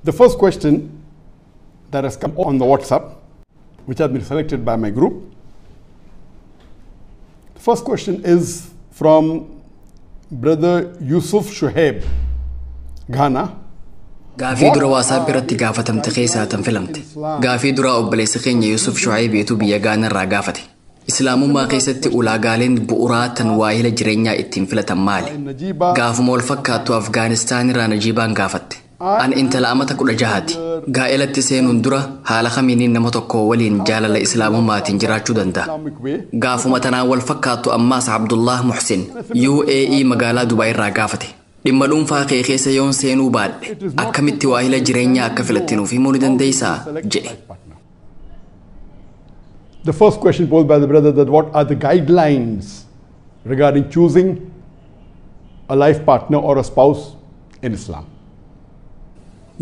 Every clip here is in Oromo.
The first question that has come on the WhatsApp, which has been selected by my group, the first question is from Brother Yusuf Shuhaib, Ghana. Gaafii dura WhatsApp irratti gaafatamte keessaa tan filamte. Gaafii duraa obboleessa keenya Yusuf Shuhaibiitu biyya Gaana irraa gaafate. Islaamummaa keessatti ulaagaaleen bu'uuraa tan waahila jireenyaa ittiin filatan maali? Gaafuma wal fakkaattu Afgaanistaan irraa Najiibaan gaafatte. An intala amata 16ti. Gaa'elatti seenuun dura haala kamiiniin nama tokko waliin jaalala islaamummaatiin jiraachuu danda'a? Gaafuma tanaan wal fakkaattu ammaas Abdullah Muhsin UAE magaalaa Dubaay irraa gaafate. Dhimma dhuunfaa kee keessa yoon seenuu baadhe akkamitti waahila jireenyaa akka filatte nuuf himuu ni dandeessaa jedhe. The first question posed by the brother, that what are the guidelines regarding choosing a life partner or a spouse in Islam?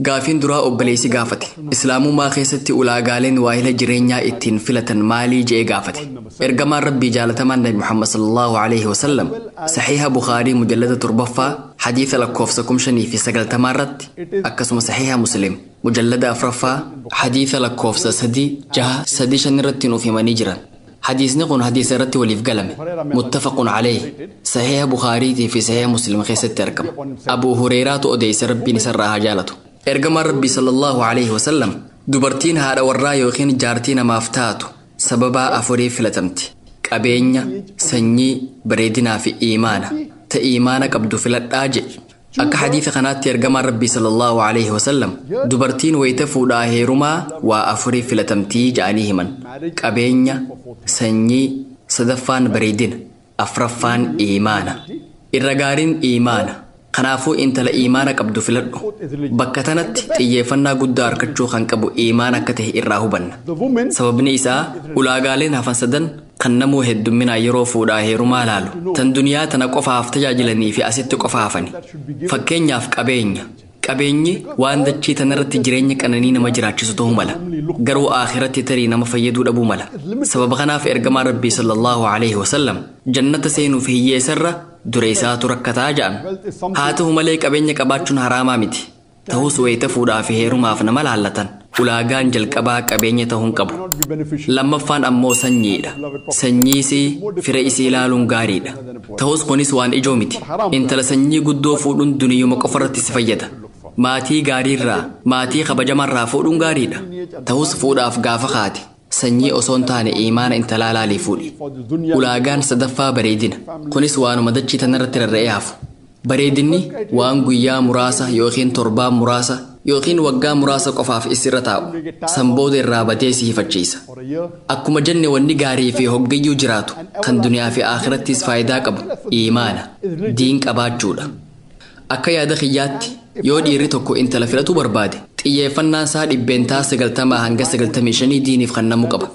Gaafiin duraa obboleessi gaafate. Islaamummaa keessatti ulaagaaleen waahila jireenyaa ittiin filatan maalii je'ee gaafate. Ergamaan Rabbii jaalatamaan Nabi Muhammad sallallahu alaihi wasallam saxiiha Bukhaarii mujallada 7ffaa hadiisa lakkoofsa 5090 irratti, akkasuma saxiiha Muslim mujallada 4ffaa hadiisa lakkoofsa 3635 irratti nuuf himanii jiran. Hadiisni kun hadiisa irratti waliif galame. Muttafaqun alayhi. Saxiiha Bukhaariitii fi saxiiha Muslim keessatti argama. Abuu Hureeraatu odeessa, Rabbiin isarraa haa jaalatu. Ergamaan Rabbii sallallahu alaihi wasallam dubartiin haadha warraa yookiin jaartii namaaf taatu sababaa afuriif filatamti. Qabeenya, sanyii, bareedinaa fi iimaana. Ta iimaana qabdu filadhaa jedhe. Akka hadiisa kanaatti ergamaan Rabbii sallallahu alaihi wasallam dubartiin wayita fuudhaa heerumaa waa afuriif filatamtii ja'anii himan. Qabeenya, sanyii, sadaffaan bareedina, afraffaan iimaana. Irra gaariin iimaana. Kanaafuu intala iimaana qabdu filadhu. Bakka tanatti xiyyeeffannaa guddaa argachuu kan qabu iimaana akka ta'e irraa hubanna. Sababni isaa ulaagaaleen hafan sadan kan namuu heddumminaa yeroo fuudhaa heerumaa laalu tan duniyaa tana qofaaf tajaajilanii fi asitti qofa hafani. Fakkeenyaaf qabeenya. Qabeenyi waan dachii tanarratti jireenya qananii nama jiraachisu ta'uu mala. Garuu aakiratti tarii nama fayyaduu dhabuu mala. Sababa kanaaf ergamaan Rabbii sallallahu alaihi wasallam jannata seenuuf hiyyeessarra dureessaatu rakkataa ja'an. Haa ta'u malee qabeenya qabaachuun haraamaa miti. Ta'us wayita fuudhaa fi heerumaaf nama laallatan ulaagaan jalqabaa qabeenya ta'uu hin qabu. Lammaffaan ammoo sanyiidha. Sanyiisii fira isii ilaaluun gaariidha. Ta'us kunis waan ijoo miti. Intala sanyii guddoo fuudhuun duniyyuma qofarratti si fayyada. Maatii gaariirraa, maatii kabajamarraa fuudhuun gaariidha. Ta'us fuudhaaf gaafa kaate sanyii osoo hin taane iimaana intalaa laalii fuudhi. Ulaagaan sadaffaa bareedina. Kunis waanuma dachii tanarratti rarra'ee hafu. Bareedinni waan guyyaa muraasa yookiin torbaan muraasa yookiin waggaa muraasa qofaaf isirra taa'u. San booda irraa badee si hifachiisa. Akkuma jenne wanni gaarii fi hoggayyuu jiraatu kan duniyaa fi aakirattis faayidaa qabu iimaana, diin qabaachuudha. Akka yaada kiyyaatti yoo dhiirri tokko intala filatuu barbaade xiyyeeffannaan isaa 90% hanga 95 diiniif kennamuu qaba.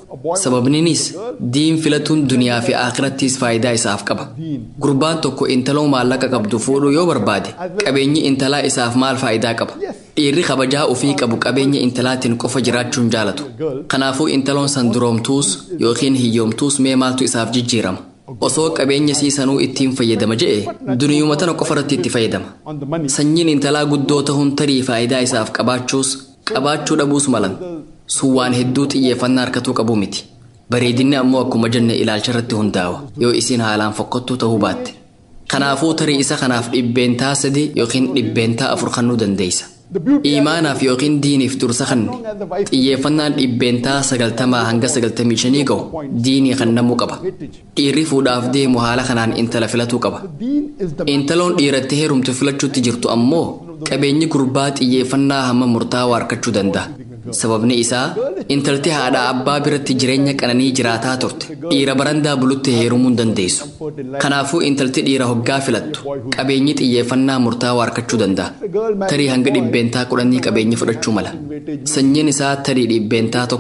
Sababniinis diin filatuun duniyaa fi aakirattis faayidaa isaaf qaba. Gurbaan tokko intaloo maallaqa qabdu fuudhuu yoo barbaade qabeenyi intalaa isaaf maal faayidaa qaba? Dhiirri kabajaa ofii qabu qabeenya intalaatiin qofa jiraachuun jaalatu. Kanaafuu intaloon san duroomtuus yookiin hiyyoomtuus mee maaltu isaaf jijjiirama? Osoo qabeenya siisanuu ittiin fayyadama je'e duniyuma tana qofa irratti itti fayyadama. Sanyiin intalaa guddoo ta'uun tarii faayidaa isaaf qabaachuus qabaachuu dhabuus malan. Sun waan hedduu xiyyeeffannaa harkatuu qabu miti. Bareedinni ammoo akkuma jenne ilaalcha irratti hundaa'a yoo isiin haalaan fokkottuu ta'uu baatte. Kanaafuu tarii isa kanaaf 3% yookiin 4% kennuu dandeessa. Iimaanaaf yookiin diiniif dursa kanni xiyyeeffannaan 90% hanga 95 ga'u diinii kennamuu qaba. Dhiirri fuudhaaf deemu haala kanaan intala filatuu qaba. Intaloon dhiiratti heerumtu filachuutti jirtu ammoo qabeenyi gurbaa xiyyeeffannaa hamma murtaawaa argachuu danda'a. Sababni isaa intalti haadha abbaa biratti jireenya qananii jiraataa turte dhiira barandaa bulutti heerumuu hin dandeessu. Kanaafuu intalti dhiira hoggaa filattu qabeenyi xiyyeeffannaa murtaawaa argachuu danda'a. Tarii hanga 10% qabeenyi fudhachuu mala. Sanyiin isaa tarii 1%,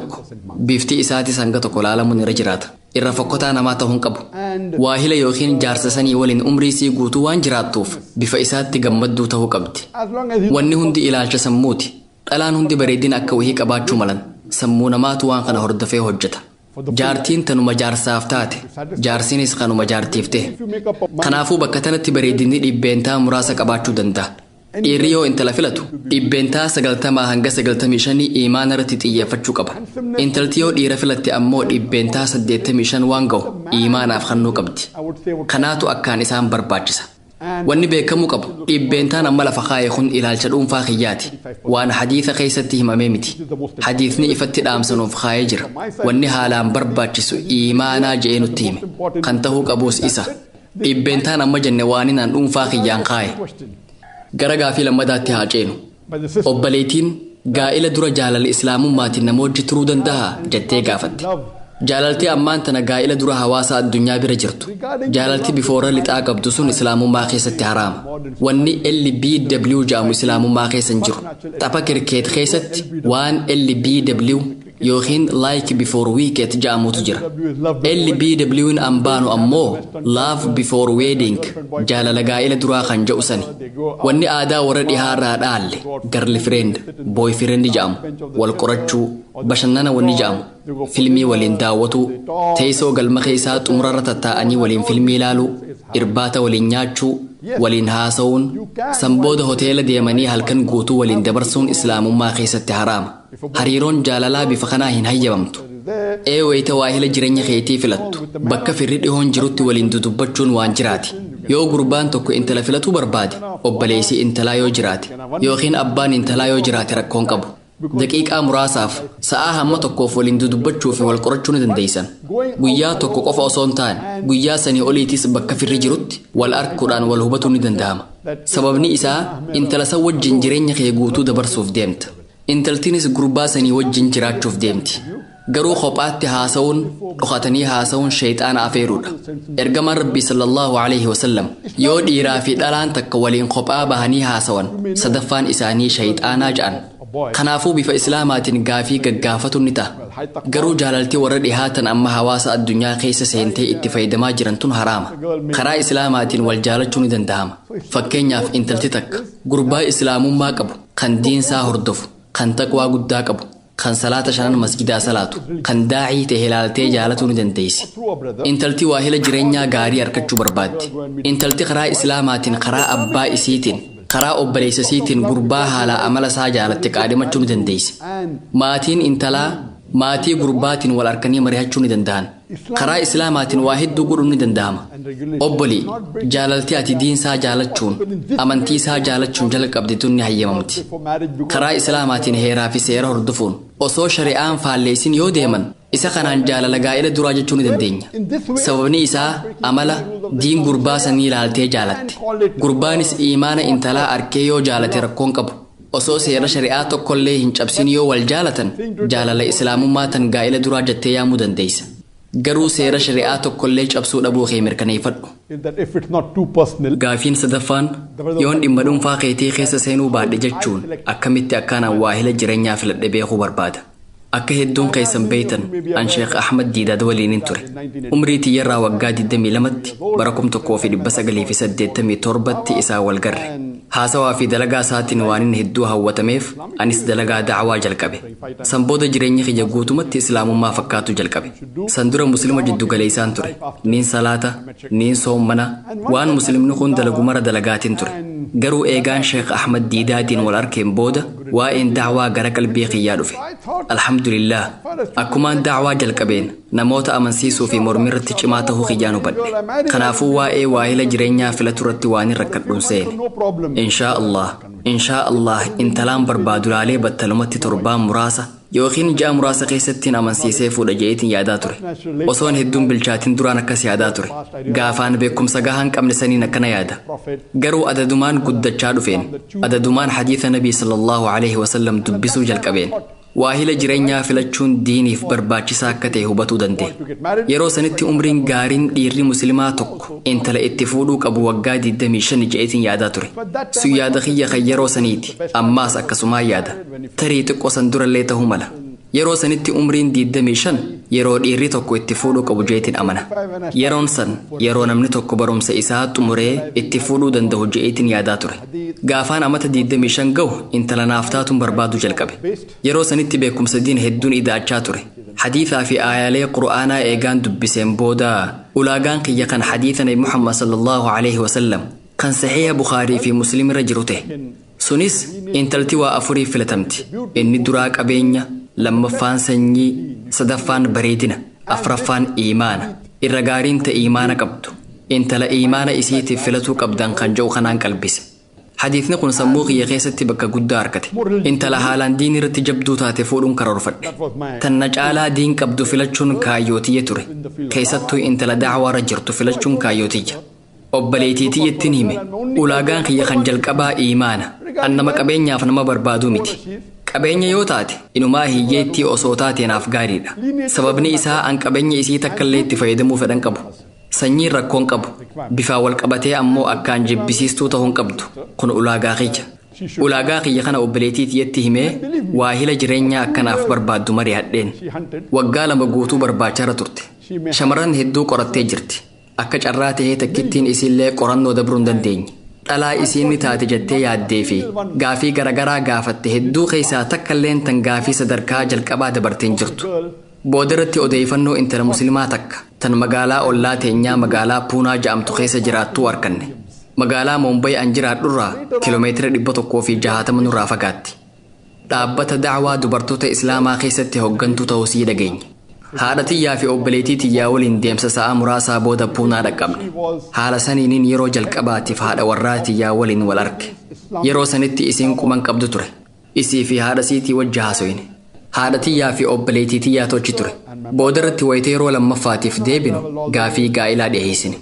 bifti isaatis hanga tokko laalamuun irra jiraata. Irra fokkotaa namaa ta'uu hin qabu. Waahila yookiin jaarsa sanii waliin umrii sii guutuu waan jiraattuuf bifa isaatti gammadduu ta'uu qabdi. Wanni hundi ilaalcha sammuuti. Dhalaan hundi bareedina akka wahii qabaachuu malan. Sammuu namaatu waan kana hordofee hojjeta. Jaartiin tanuma jaarsaaf taate, jaarsinis kanuma jaartiif ta'e. Kanaafuu bakka tanatti bareedinni dhibbeentaa muraasa qabaachuu danda'a. Dhiirri yoo intala filatu 90% hanga 95 iimaana irratti xiyyeeffachuu qaba. Intalti yoo dhiira filatte ammoo 85% waan ga'u iimaanaaf kennuu qabdi. Kanaatu akkaan isaan barbaachisa. Wanni beekamuu qabu dhibbeentaan amma lafa kaa'e kun ilaalcha dhuunfaa kiyyaati. Waan hadiisa keessatti himamee miti. Hadiisni ifatti dhaamsanuuf kaa'ee jira. Wanni haalaan barbaachisu iimaanaa je'ee nutti hime. Kan ta'uu qabuus isa. Dhibbeentaan amma jenne waan inaan dhuunfaa kiyyaan kaa'e. Gara gaafii lammadaatti haa ceenu. Obboleettiin gaa'ila dura jaalala islaamummaatiin nama wajji turuu danda'a jettee gaafatte. Jaalaltii ammaan tana gaa'ila dura hawaasa addunyaa bira jirtu. Jaalalti bifoora lixaa qabdu sun islaamummaa keessatti haraama. Wanni LBW jedhamu islaamummaa keessa hin jiru. Tapha kirkeet keessatti waan LBW yookiin like before wicket jedhamutu jira. LBW'n ambaanu ammoo love before wedding jaalala gaa'ila duraa kan jedhu sani. Wanni aadaa warra dhihaarraa dhaalle girlfriend boyfriend jedhamu wal qorachuu bashannana wanni jedhamu filmii waliin daawwatuu teessoo galma keessaa xumurarra tattaa'anii waliin filmii ilaaluu irbaata waliin nyaachuu waliin haasa'uun sanbooda hoteela deemanii halkan guutuu waliin dabarsuun islaamummaa keessatti haraama. Hariiroon jaalalaa bifa kanaa hin hayyamamtu. Ee wayita waahila jireenya keetii filattu bakka firri dhihoon jirutti waliin dudubbachuun waan jiraati. Yoo gurbaan tokko intala filatuu barbaade obboleessi intalaa yoo jiraate yookiin abbaan intalaa yoo jiraate rakkoon qabu. Daqiiqaa muraasaaf sa'aa hamma tokkoof waliin dudubbachuu fi wal qorachuu ni dandeessan. Guyyaa tokko qofa osoo hin taane guyyaa sanii oliitis bakka firri jirutti wal arkuudhaan wal hubatuu ni danda'ama. Sababni isaa intala san wajjin jireenya kee guutuu dabarsuuf deemta. Intaltiinis gurbaa sanii wajjin jiraachuuf deemti. Garuu kophaatti haasa'uun dhokatanii haasa'uun shayxaana afeeruudha. Ergamaan Rabbii sallallahu alaihi wasallam yoo dhiiraa fi dhalaan takka waliin kophaa bahanii haasawan sadaffaan isaanii shayxaanaa ja'an. Kanaafuu bifa islaamaatiin gaafii gaggaafatu ni ta'a. Garuu jaalaltii warra dhihaatan amma hawaasa addunyaa keessa seentee itti fayyadamaa jiran tun haraama. Karaa islaamaatiin wal jaalachuu ni danda'ama. Fakkeenyaaf intalti takka gurbaa islaamummaa qabu kan diinsaa hordofu kan taqwaa guddaa qabu kan salaata shanan masgidaa salaatu kan daa'ii ta'e ilaaltee jaalatuu ni dandeessi. Intalti waahila jireenyaa gaarii argachuu barbaaddi. Intalti karaa islaamaatiin karaa abbaa isiitiin karaa obboleessa isiitiin gurbaa haala amala isaa jaalatte qaadhimachuu ni dandeessi. Maatiin intalaa maatii gurbaatiin wal arkanii mari'achuu ni danda'an. Karaa islaamaatiin waa hedduu godhuun ni danda'ama. Obbolii jaalaltii ati diinsaa jaalachuun amantii isaa jaalachuun jalqabde tun ni hayyamamti. Karaa islaamaatiin heeraa fi seera hordofuun osoo shari'aan faalleessin yoo deeman isa kanaan jaalala gaa'ila duraa jechuu ni dandeenya. Sababni isaa amala diin gurbaa sanii ilaaltee jaalatte. Gurbaanis iimaana intalaa arkee yoo jaalate rakkoon qabu. Osoo seera shari'aa tokkollee hin cabsin yoo wal jaalatan jaalala islaamummaa tan gaa'ila duraa jettee yaamuu dandeessa. Garuu seera shari'aa tokkollee cabsuu dhabuu kee mirkaneeffadhu. Gaafiin sadaffaan yoon dhimma dhuunfaa keetii keessa seenuu baadhe jechuun akkamitti akkaanaan waahila jireenyaa filadhe beekuu barbaada. Akka hedduun keessan beeytan an Sheekh Ahmad Diidaad waliinin ture. Umrii tiyyarraa waggaa 22tti bara 1987tti isaa wal garre. Haasawaa fi dalagaa isaatiin waan inni hedduu hawwatameef anis dalagaa da'awaa jalqabe. San booda jireenya kiyya guutumatti islaamummaa fakkaatu jalqabe. San dura muslima jiddu galeessaan ture. Niin salaata, niin soommana, waan muslimni kun dalagu mara dalagaatiin ture. Garuu eegaan Sheekh Ahmad Diidaatiin wal arkeen booda waa'een da'awaa gara qalbii kiyyaa dhufe. Alhamdulillah, akkumaan da'awaa jalqabeen namoota amansiisuu fi mormirratti cimaa ta'uu kiyyaan hubadhe. Kanaafuu waa'ee waahila jireenyaa filatu irratti waan hin rakkadhuun seene. Inshaa Allah intalaan barbaadu laalee battalumatti torbaan muraasa yookiin ji'a muraasa keessattiin amansiisee fuudha je'eetiin yaadaa ture. Osoon hedduun bilchaatiin duraan akkas yaadaa ture. Gaafaan beekumsa gahaa hin qabne saniin akkana yaada. Garuu adadumaan guddachaa dhufeen adadumaan hadiisa Nabii sallallahu alaihi wasallam dubbisuu jalqabeen waahila jireenyaa filachuun diiniif barbaachisaa akka ta'e hubatuu danda'e. Yeroo sanitti umriin gaariin dhiirri musliimaa tokko intala itti fuudhuu qabu waggaa 25 je'eetiin yaadaa ture. Sun yaada kiyya kan yeroo saniiti. Ammaas akkasumaa yaada. Tarii xiqqoo san durallee ta'uu mala. Yeroo sanitti umriin 25 yeroo dhiirri tokko itti fuudhuu qabu je'eetiin amana. Yeroon san yeroo namni tokko barumsa isaa xumuree itti fuudhuu danda'u je'eetiin yaadaa ture. Gaafaan amata 25 gahu intala naaf taatuun barbaaduu jalqabe. Yeroo sanitti beekumsa diin hedduun ida'achaa ture. Hadiisaa fi aayaalee Qur'aanaa eegaan dubbiseen booda ulaagaan kiyya kan hadiisa Nabi Muhammad sallallahu alaihi wasallam kan saxiiha Bukhaarii fi Muslim irra jiru ta'e. Sunis intalti waa afuriif filatamti. Inni duraa qabeenya, lammaffaan sanyii, sadaffaan bareedina, afraffaan iimaana. Irra gaariin ta iimaana qabdu. Intala iimaana isiitiif filatuu qabdan kan jedhu kanaan qalbise. Hadiisni kun sammuu kiyya keessatti bakka guddaa argate. Intala haalaan diin irratti jabduu taate fuudhuun karoorfadhe. Tanna caalaa diin qabdu filachuun kaayyootiyya ture. Keessattuu intala dacwaarra jirtu filachuun kaayyootiyya. Obboleettii tiyyattiin hime. Ulaagaan kiyya kan jalqabaa iimaana. An nama qabeenyaaf nama barbaaduu miti. Qabeenya yoo taate inumaa hiyyeettii osoo taate naaf gaariidha. Sababni isaa an qabeenya isii takkallee itti fayyadamuu fedhan qabu. Sanyiin rakkoon qabu. Bifaan wal qabatee ammoo akkaan jibbisiistuu ta'uu hin qabdu. Kun ulaagaa kiyya. Ulaagaa kiyya kana obboleettii tiyyatti himee waahila jireenyaa akkanaaf barbaaddu mari'adheen. Waggaa 2 guutuu barbaachaa turte. Shamarran hedduu qorattee jirti. Akka carraa tahee takkittiin isiillee qorannoo dabruu hin dandeenye. Dhalaa isiin ni taate jettee yaaddee fi gaafii garagaraa gaafatte hedduu keessaa takkalleen tan gaafii sadarkaa jalqabaa dabarteen jirtu. Boodarratti odeeffannoo intala musliimaa takka tan magaalaa ollaa teenyaa magaalaa Puunaa ja'amtu keessa jiraattuu arganne. Magaalaa Moombay an jiraadhurraa kiiloomeetira 160 nurraa fagaatti. Dhaabbata dacwaa dubartoota Islaamaa keessatti hooggantuu ta'uu sii dhageenye. Haadha tiyyaa fi obboleettii tiyyaa waliin deemsa sa'a muraasaa booda Puunaa dhaqqabne. Haala saniiniin yeroo jalqabaatiif haadha warraa tiyyaa waliin wal arge. Yeroo sanitti isiin quman qabdu ture. Isii fi haadha siitii wajji haasoyne. Haadha tiyyaa fi obboleettii tiyyaa tochi ture. Boodarratti wayita yeroo lammaffaatiif deebinu gaafii gaa'ilaa dhiyeessine.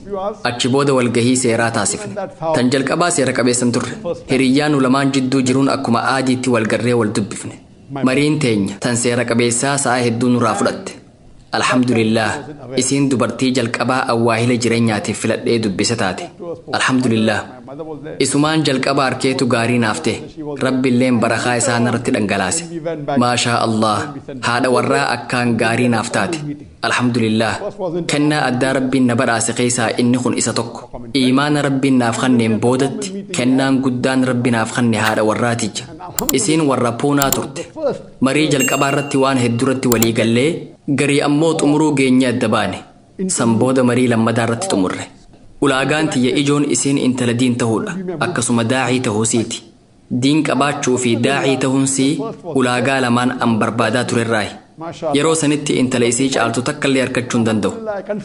Achi booda walgahii seeraa taasifne. Tan jalqabaa seera qabeessan turre. Hiriyyaan nu lamaan jidduu jiruun akkuma aadiitti walgarree wal dubbifne. Mariin teenya tan seera qabeessaa sa'a hedduu nurraa fudhatte. Alhamdulillah, isiin dubartii jalqabaa awwaahila jireenyaatiif filadhee dubbise taate. Alhamdulillah, isumaan jalqaba harkeetu gaarii naaf ta'e. Rabbiilleen barakaa isaa narratti dhangalaase. Maashaa Allah, haadha warraa akkaan gaarii naaf taate. Alhamdulillah, kennaa addaa Rabbiin na badhaase keessaa inni kun isa tokko. Iimaana Rabbiin naaf kenneen boodatti kennaan guddaan Rabbi naaf kenne haadha warraatija. Isiin warra Puunaa turte. Marii jalqabaa irratti waan hedduurratti walii gallee garii ammoo xumuruu geenye adda baane. San booda marii lammadaa irratti xumurre. Ulaagaan tiyya ijoon isiin intala diin ta'uudha. Akkasuma daacii ta'uusiiti. Diin qabaachuu fi daacii ta'uunsii ulaagaa lamaan an barbaadaa turerraayi. Yeroo sanitti intala isii caaltu takkallee argachuu hin danda'u.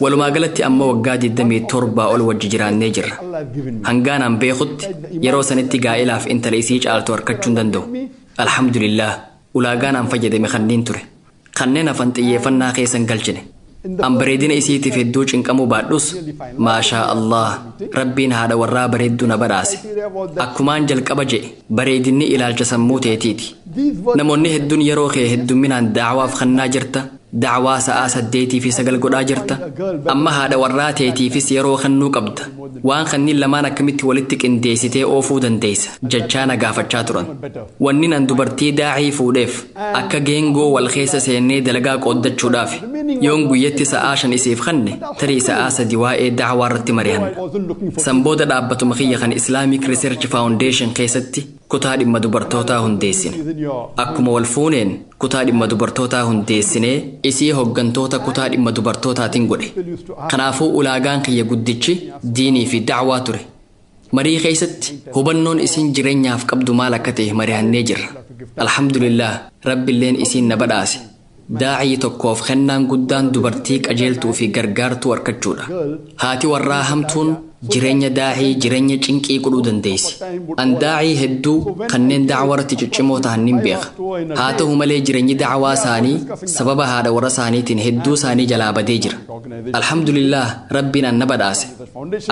Walumaa galatti amma waggaa 27 ol wajji jiraannee jirra. Hangaan an beekutti yeroo sanitti gaa'ilaaf intala isii caaltu argachuu hin danda'u. Alhamdulillah, ulaagaan an fayyadame kanneen ture. Kanneen hafan xiyyeeffannaa keessan galchine. An bareedina isiitiif hedduu cinqamuu baadhus, maashaa Allah, Rabbiin haadha warraa bareedduu na badhaase. Akkumaan jalqaba je'e, bareedinni ilaalcha sammuu teetiiti. Namoonni hedduun yeroo kee heddumminaan dacwaaf kennaa jirta, dacwaa sa'aa 8 fi 9 godhaa jirta. Amma haadha warraa teetiifis yeroo kennuu qabda. Waan kanneen lamaan akkamitti walitti qindeessitee oofuu dandeessa jechaa na gaafachaa turan. Wanni nan dubartii daacii fuudheef akka geengoo wal keessa seennee dalagaa qooddachuudhaaf. Yoon guyyatti sa'aa 5 isiif kenne tarii sa'aa 3 waa'ee dacwaa irratti mari'anna. San booda dhaabbatuma kiyya kan Islamic Research Foundation keessatti kutaa dhimma dubartootaa hundeessine. Akkuma wal fuuneen kutaa dhimma dubartootaa hundeessinee isii hooggantoota kutaa dhimma dubartootaatiin godhe. Kanaafuu ulaagaan kiyya guddichi diinii fi dacwaa ture. Marii keessatti hubannoon isiin jireenyaaf qabdu maal akka ta'e mari'annee jirra. Alhamdulillah, Rabbiilleen isiin na badhaase. Daacii tokkoof kennaan guddaan dubartii qajeeltuu fi gargaartuu argachuudha. Haati warraa hamtuun jireenya daacii jireenya cinqii godhuu dandeessi. An daacii hedduu kanneen dacwarratti ciccimoo ta'an nin beeka. Haa ta'u malee jireenyi dacwaa isaanii sababa haadha warra isaaniitiin hedduu isaanii jalaa badee jira. Alhamdulillah, Rabbiin an na badhaase.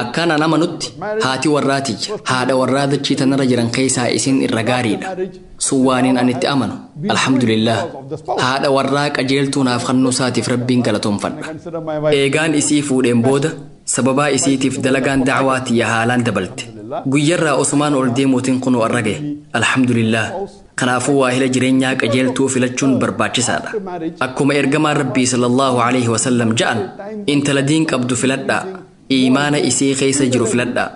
Akkaan an amanutti haati warraa tiyya haadha warraa dachii tanarra jiran keessaa isiin irra gaariidha. Sun waaniin an itti amanu. Alhamdulillah, haadha warraa qajeeltuu naaf kennuu isaatiif Rabbiin galatoomfadha. Eegaan isii fuudheen booda sababaa isiitiif dalagaan dacwaa tiyya haalaan dabalte. Guyyarraa osumaan ol deemuutiin kunuu arra gahe. Alhamdulillah, kanaafuu waahila jireenyaa qajeeltuu filachuun barbaachisaadha. Akkuma ergamaan Rabbii sallallahu alaihi wasallam ja'an, intala diin qabdu filadhaa, iimaana isii keessa jiru filadhaa.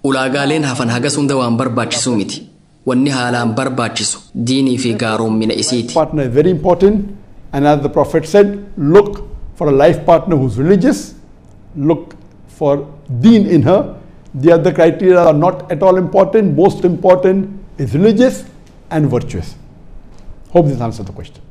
Ulaagaaleen hafan hagas hunda waan barbaachisuu miti. Wanni haalaan barbaachisu diinii fi gaaroommina isiiti. Partner is very important, and as the Prophet said, look for a life partner who's religious, look for deen in her. The other criteria are not at all important. Most important is religious and virtuous. Hope this answers the question.